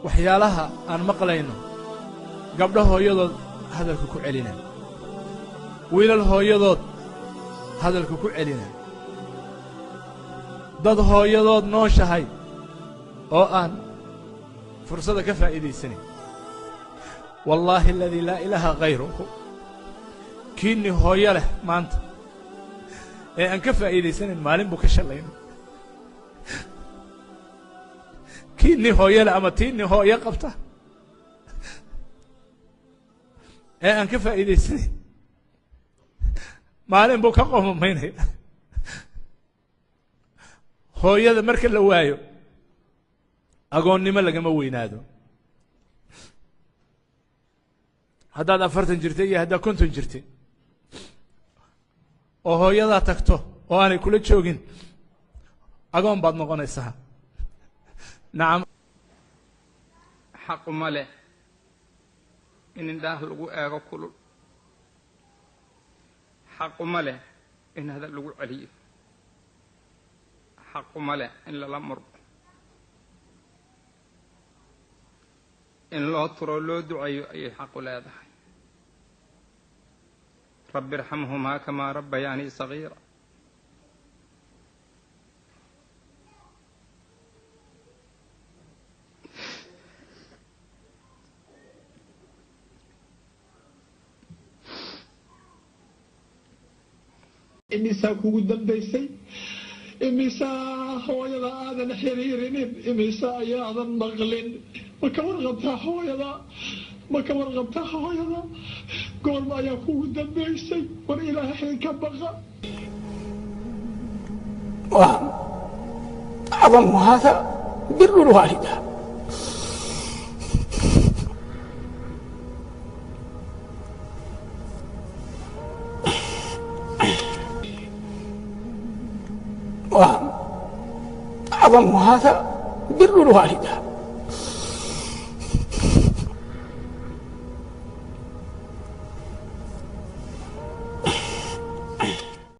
Waxyaalaha aan maqlayno, gabdho hooyadood hadalka ku celina, wiilal hooyadood hadalka ku celina, dad hooyadood nooshahay oo aan fursada ka faa'iidaysanayn. Wallaahi aladii laa ilaaha khayruhu, kiinni hooyo leh maanta ee aan ka faa'iidaysanayn maalin buu ka shalayna. Kiinni hooyo leh ama tiinni hooyo qabta ee aan ka faa'iidaysanayn maalin buu ka qoomamaynaya. Hooyada marka la waayo agoonnimo lagama weynaado. Haddaad 40 jirtay iyo haddaad 50 jirtay oo hooyadaa tagto oo aanay kula joogin, agoon baad noqonaysaa. Nacam. Xaquma leh in indhaah lagu eego kulul, xaquma leh in hadal lagu celiyo, xaquma leh in lala murmo, in loo turo loo duceeyo ayay xaqu leedahay. Rabbi irxamhumaa kamaa rabbayaanii sagiira. Imisaa kugu dambaysay? Imisaa hooyada aadan xiriirinin? Imisa ayaadan maqlin? Ma ka warqabtaa hooyada? Ma ka warqabtaa hooyada? Goorma ayaa kugu dambaysay? War Ilaahay ka baqa. وأعظم هذا بر الوالدة. وأعظم هذا بر الوالدة.